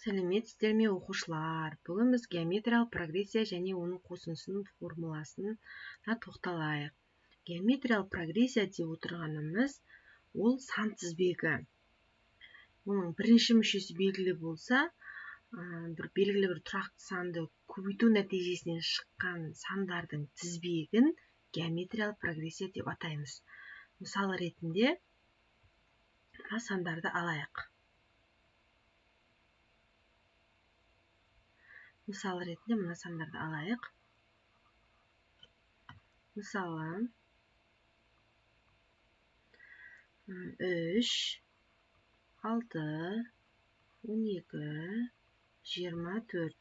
Сәлеметсіздер ме, оқушылар! Бүгін біз геометриялық прогрессия және оның қосындысының формуласына тоқталайық. Геометриялық прогрессия деп отырғанымыз ол сан тізбегі. Оның бірінші мүшесі белгілі болса, бір белгілі бір тұрақты санды көбейту нәтижесінен шыққан сандардың тізбегін геометриялық прогрессия деп атаймыз. Мысал ретінде мына сандарды алайық. Мысал ретінде мына сандарды алайық. Мысалы, 3, 6, 12, 24.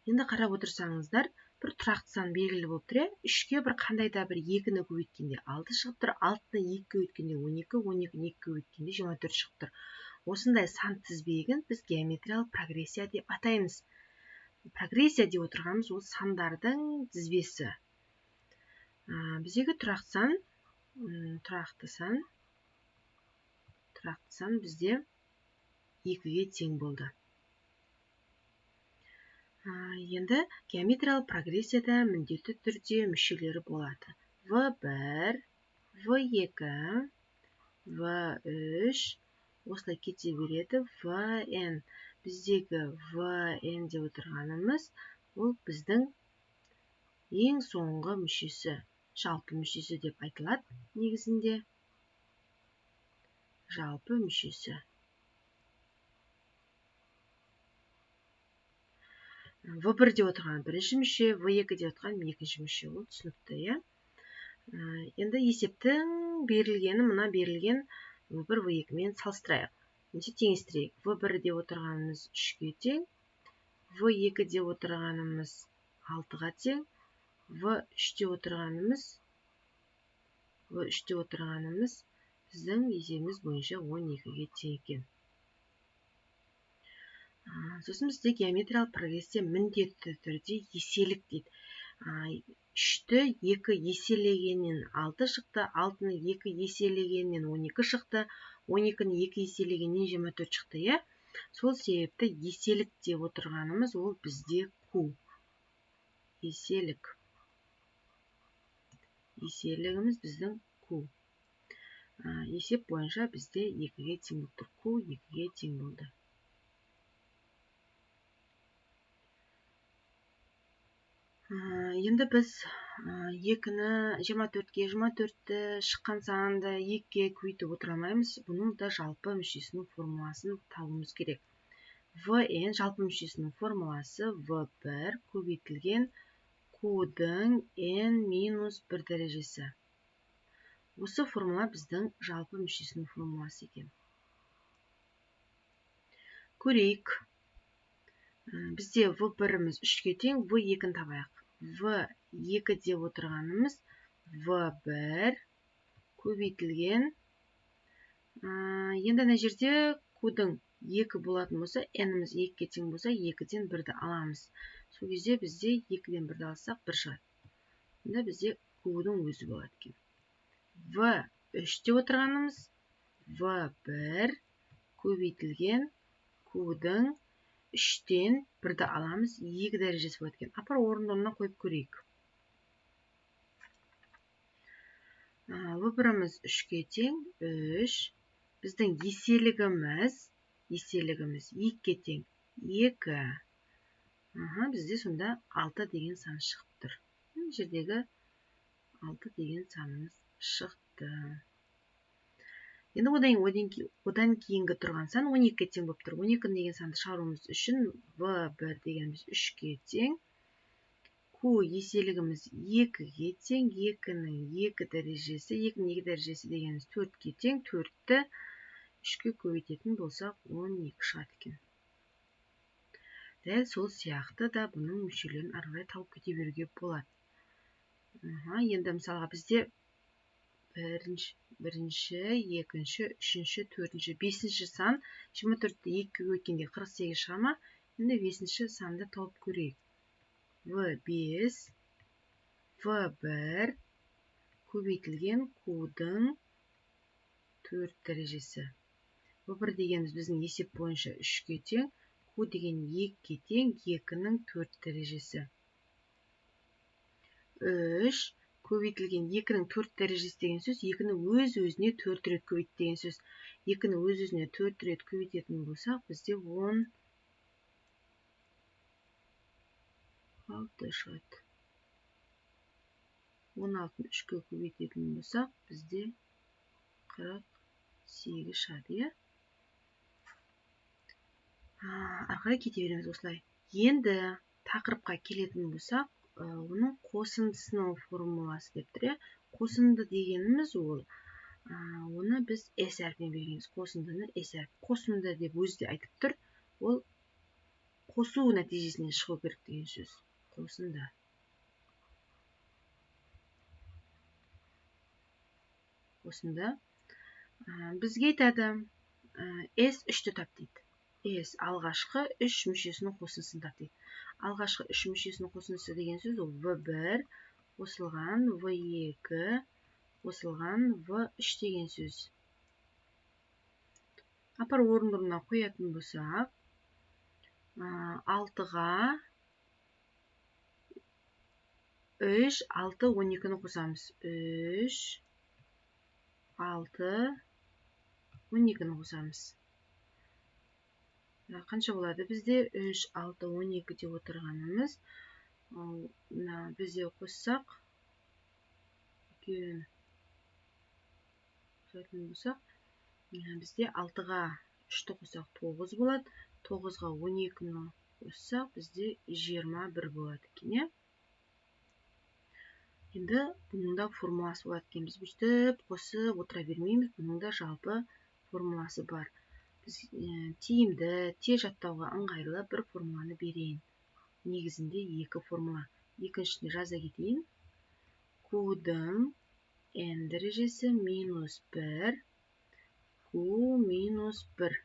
Енді қарап отырсаңыздар, бір тұрақты сан белгілі болып тұр, иә? 3-ке бір қандай да бір 2-ні көбейткенде 6 шығып тұр, 6-ны 2-ге көбейткенде 12, 12-ні 2-ге көбейткенде 24 шығып тұр. Осындай сан тізбегін біз геометриялық прогрессия деп атаймыз. Прогрессия деп отырғанымыз ол сандардың тізбесі. Біздегі тұрақты сан бізде 2-ге тең болды. Енді геометриялық прогрессияда міндетті түрде мүшелері болады. В1, В2, В3, осылай кете береді. Vn. Біздегі Vn деп отырғанымыз ол біздің ең соңғы мүшесі, жалпы мүшесі деп айтылады негізінде. Жалпы мүшесі. В1 деп отырған бірінші мүше, В2 деп отырған екінші мүше, ол түсінікті, иә? Енді есептің берілгені мына берілген В1, В2 мен салыстырайық. Немесе теңестірейік. В1 деп отырғанымыз 3-ге тең, В2 деп отырғанымыз 6-ға тең, В3 деп отырғанымыз, В3 деп отырғанымыз біздің есебіміз бойынша 12-ге тең екен. Сосын бізде геометриялық прогрессия міндетті түрде еселік дейді. 3-ті 2 еселегеннен 6 шықты, 6-ны 2 еселегеннен 12 шықты, 12-ні 2 еселегеннен 24 шықты, иә? Сол себепті еселік деп отырғанымыз ол бізде Q. Еселік. Еселігіміз біздің Q. Есеп бойынша бізде 2-ге тең болып тұр. Q 2-ге тең болды. Енді біз 2-ні 24-ге, 24-ті шыққан санды 2-ге көбейтіп отыра алмаймыз. Бұның да жалпы мүшесінің формуласын табуымыз керек. Vn жалпы мүшесінің формуласы V1 көбейтілген Q-дің n минус 1 дәрежесі. Осы формула біздің жалпы мүшесінің формуласы екен. Көрейік. Бізде V1-іміз 3-ге тең, V2-ні табайық. V2 деп отырғанымыз V1 көбейтілген. Енді ана жерде Q-дің 2 болатын болса, N-іміз 2-ге тең болса, 2-ден 1-ді аламыз. Сол кезде бізде 2-ден 1-ді алсақ, 1 шығады. Онда бізде Q-дің өзі болады екен. V3 деп отырғанымыз V1 көбейтілген Q-дің 3-тен 1-ді аламыз, 2 дәрежесі болады екен. Апар орын-орнына қойып көрейік. В1-іміз 3-ге тең, 3. Біздің еселігіміз 2-ге тең, 2. Бізде сонда 6 деген сан шығып тұр. Мына жердегі 6 деген санымыз шықты. Енді одан кейінгі тұрған сан 12-ге тең болып тұр. 12 деген санды шығаруымыз үшін V1 дегеніміз 3-ге тең, Q еселігіміз 2-ге тең, 2-нің 2 дәрежесі, 2-нің 2 дәрежесі дегеніміз 4-ге тең, 4-ті 3-ге көбейтетін болсақ 12 шығады екен. Дәл сол сияқты да бұның мүшелерін ары қарай тауып кете беруге болады. Енді мысалға бізде бірінші, екінші, үшінші, төртінші, бесінші сан 24-ті 2-ге көбейткенде 48 шыға ма? Енді бесінші санды тауып көрейік. V5, V1 көбейтілген Q-дің 4 дәрежесі. В1 дегеніміз біздің есеп бойынша 3-ке тең, Q деген 2-ге тең, 2-нің 4 дәрежесі. 3 көбейтілген 2-нің 4 дәрежесі деген сөз, 2-ні өз-өзіне 4 рет көбейт деген сөз. 2-ні өз-өзіне 4 рет көбейтетін болсақ, бізде 16 шығады. 16-ны 3-ке көбейтетін болсақ, бізде 48 шығады, иә? Ары қарай кете береміз осылай. Енді тақырыпқа келетін болсақ, оның қосындысының формуласы деп тұр, иә? Қосынды дегеніміз ол, оны біз S әрпімен белгілейміз. Қосындыны S әрпі. Қосынды деп өзі де айтып тұр, ол қосу нәтижесінен шығу керек деген сөз. Қосынды. Қосынды. Бізге айтады, S 3-ті тап дейді. S алғашқы 3 мүшесінің қосындысын тап дейді. Алғашқы 3 мүшесінің қосындысы деген сөз ол В1 қосылған В2 қосылған В3 деген сөз. Апар орын-орнына қоятын болсақ, 6-ға 3, 6, 12-ні қосамыз. 3, 6, 12-ні қосамыз. Қанша болады бізде? 3, 6, 12 деп отырғанымыз. Мына бізде қоссақ, екеуін қосатын болсақ, бізде 6-ға 3-ті қоссақ 9 болады. 9-ға 12-ні қоссақ, бізде 21 болады екен, иә? Енді бұның да формуласы болады екен. Біз бүйтіп қосып отыра бермейміз, бұның да жалпы формуласы бар. Біз тиімді, тез жаттауға ыңғайлы бір формуланы берейін. Негізінде екі формула. Екіншісіне жаза кетейін. Q-дің n дәрежесі минус 1, Q минус 1.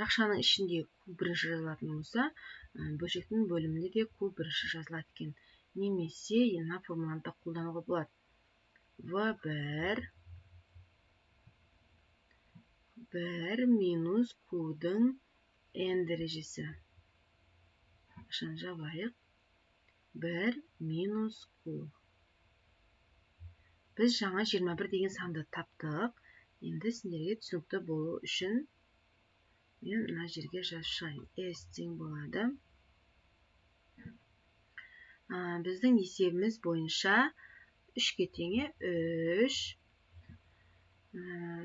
Жақшаның ішінде Q бірінші жазылатын болса, бөлшектің бөлімінде де Q бірінші жазылады екен. Немесе мына формуланы да қолдануға болады. В1 1 минус Q-дің n дәрежесі. Ақшаны жабайық. 1 минус Q. Біз жаңа 21 деген санды таптық. Енді сендерге түсінікті болу үшін мен мына жерге жазып шығайын. S тең болады. Біздің есебіміз бойынша 3-ке теңе 3.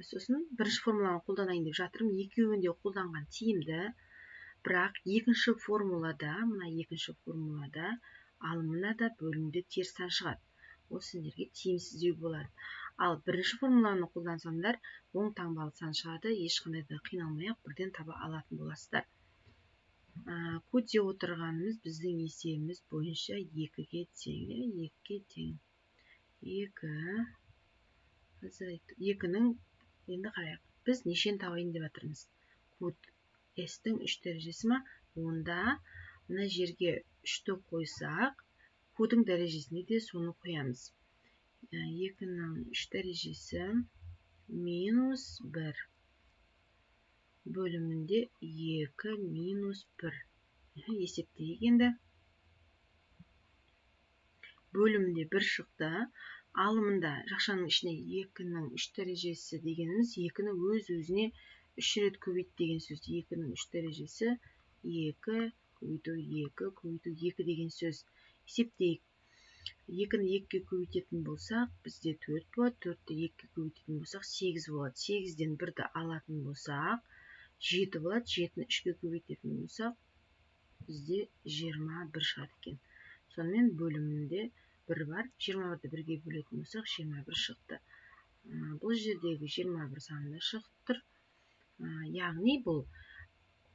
Сосын бірінші формуланы қолданайын деп жатырмын. Екеуін де қолданған тиімді. Бірақ екінші формулада, мына екінші формулада алымына да бөлімде теріс сан шығады. Ол сендерге тиімсіздеу болады. Ал бірінші формуланы қолдансаңдар, оң таңбалы сан шығады, ешқандай да қиналмай-ақ бірден таба алатын боласыздар. Q деп отырғанымыз біздің есебіміз бойынша 2-ге тең, иә, 2-ге тең. 2, 2-нің, енді қарайық, біз нешені табайын деп жатырмыз? Q S-тің 3 дәрежесі ма? Онда мына жерге 3-ті қойсақ, Q-дің дәрежесіне де соны қоямыз. 2-нің 3 дәрежесі минус 1 бөлімінде 2 минус 1. Есептейік енді. Бөлімінде 1 шықты. Алымында жақшаның ішіне 2-нің 3 дәрежесі дегеніміз 2-ні өз-өзіне 3 рет көбейт деген сөз. 2-нің 3 дәрежесі 2 көбейту 2 көбейту 2 деген сөз. Есептейік. 2-ні 2-ге көбейтетін болсақ, бізде 4 болады. 4-ті 2-ге көбейтетін болсақ, 8 болады. 8-ден 1-ді алатын болсақ, 7 болады. 7-ні 3-ге көбейтетін болсақ, бізде 21 шығады екен. Сонымен бөлімінде 1 бар. 21-ді 1-ге бөлетін болсақ, 21 шықты. Бұл жердегі 21 саны да шығып тұр. Яғни бұл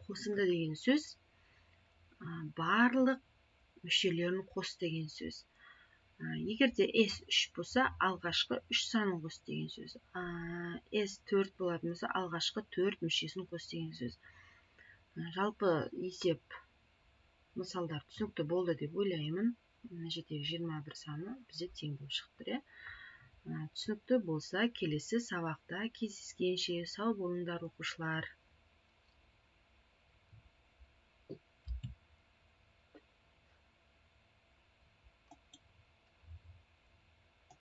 қосынды деген сөз, барлық мүшелерін қос деген сөз. Егер де S 3 болса, алғашқы 3 санын қос деген сөз. S 4 болатын болса, алғашқы 4 мүшесін қос деген сөз. Жалпы есеп мысалдар түсінікті болды деп ойлаймын. Мына жердегі 21 саны бізде тең болып шығып тұр, иә. Түсінікті болса, келесі сабақта кездескенше сау болыңдар, оқушылар.